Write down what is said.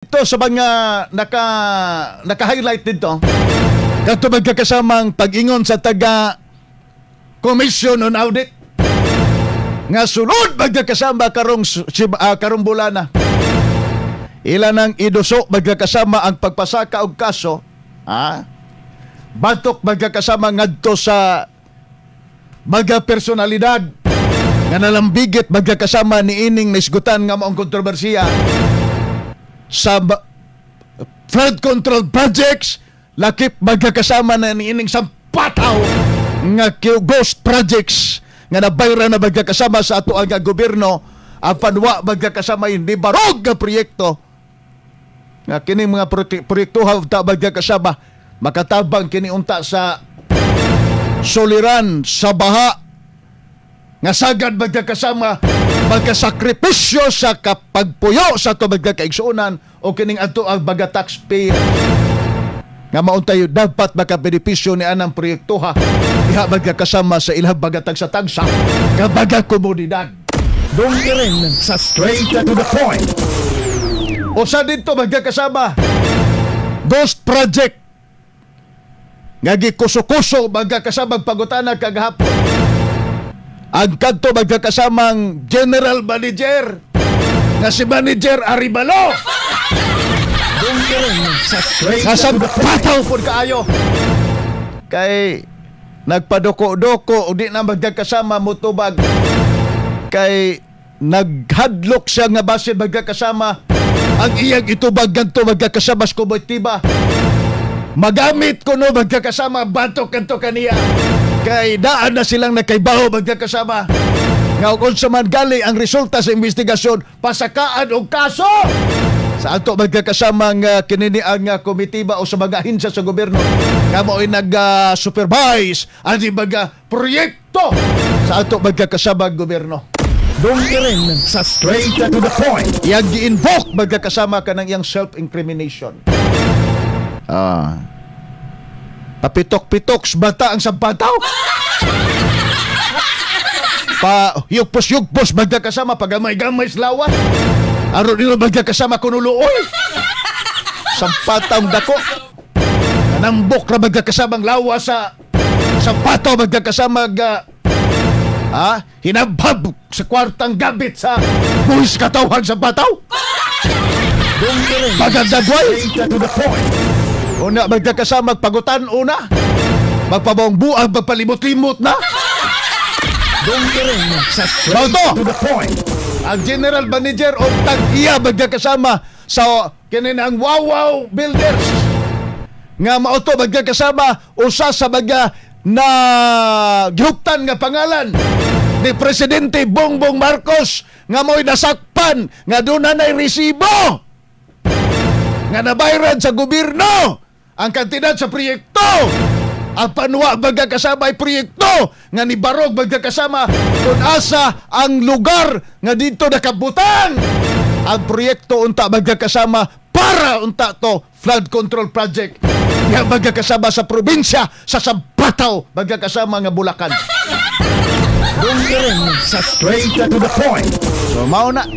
Ito sa mga naka-highlight dito, kato magkakasamang pag-ingon sa taga Commission on Audit nga sulod magkakasama karong bulana. Ilan ang iduso magkakasama ang pagpasaka og kaso, batok magkakasama ngadto sa mga personalidad nga nalambigit magkakasama ni ining naisgutan nga maong kontrobersiya sa flood control projects, lakip magkakasama na ni ining sampataw nga ghost projects nga nabayra na magkakasama sa ato ang gobyerno, ang panwa magkakasama hindi barog nga proyekto nga kini mga proyekto ta magkakasama makatabang kini unta sa soliran sa baha nga sagad magkakasama magkasakripisyo sa kapagpuyo sa ito magkakaigsuunan o kining ato ang baga taxpayer nga mauntayo dapat makabenepisyo ni anang proyekto diha magkakasama sa ilang baga tagsa-tagsa kabaga komunidad. Doon ka rin sa straight to the point. O sa dito magkakasama ghost project nga gikuso-kuso magkakasama pagutana kagahapon ang kanto magkakasamang general manager nga si Manager Aribalo. Doon ka rin sa straight Kasang to the point. pataw po kaayo kay nagpadoko-doko o di na magkakasama mutubag kay naghadlok siya nga basin magkakasama ang iyang itubag ganto magkakasama sa komotiba magamit ko no magkakasama batok kanto kaniya kay daan na silang nakaibaho magkakasama nga kung sa man gali ang resulta sa investigasyon pasakaan og kaso sa ato magkakasama nga kinini ang komitiba o sa mga ahensya sa gobyerno nga mo'y nag-supervise ang mga proyekto sa ato magkakasama gobyerno. Doon ka rin sa straight to the point. Iyang gi-invoke magkakasama ka ng iyang self-incrimination. Papitok-pitok bata ang sampataw. Pa yugpos-yugpos magkakasama pagamay-gamay slawa. Aron nilo magkakasama kunuloy. Sampataw dako. Nambok ra magkakasamang lawa sa sampataw magkakasama hinabhab sa kwartang gabit sa buhis katawhan sampataw. Doon ka rin Magandagway. straight to the point. Una magkakasama pagutan una. Magpabawang buang magpalimot-limot na. Doon ka rin sa straight Bauto! to the point. Ang general manager o tag-iya magkakasama sa kininang Wow Builders nga mauto magkakasama usa sa mga na gihuptan nga pangalan ni Presidente Bongbong Marcos nga mo'y nasakpan nga doon na resibo nga nabayran sa gobyerno ang kantidad sa proyekto. Ang panwa magkakasama ay proyekto nga ni Barog magkakasama kung asa ang lugar nga dito nakabutan. Ang proyekto unta magkakasama para unta to flood control project nga magkakasama sa probinsya sa Sampataw magkakasama nga Bulacan. Doon ka rin sa straight to the point. So mao na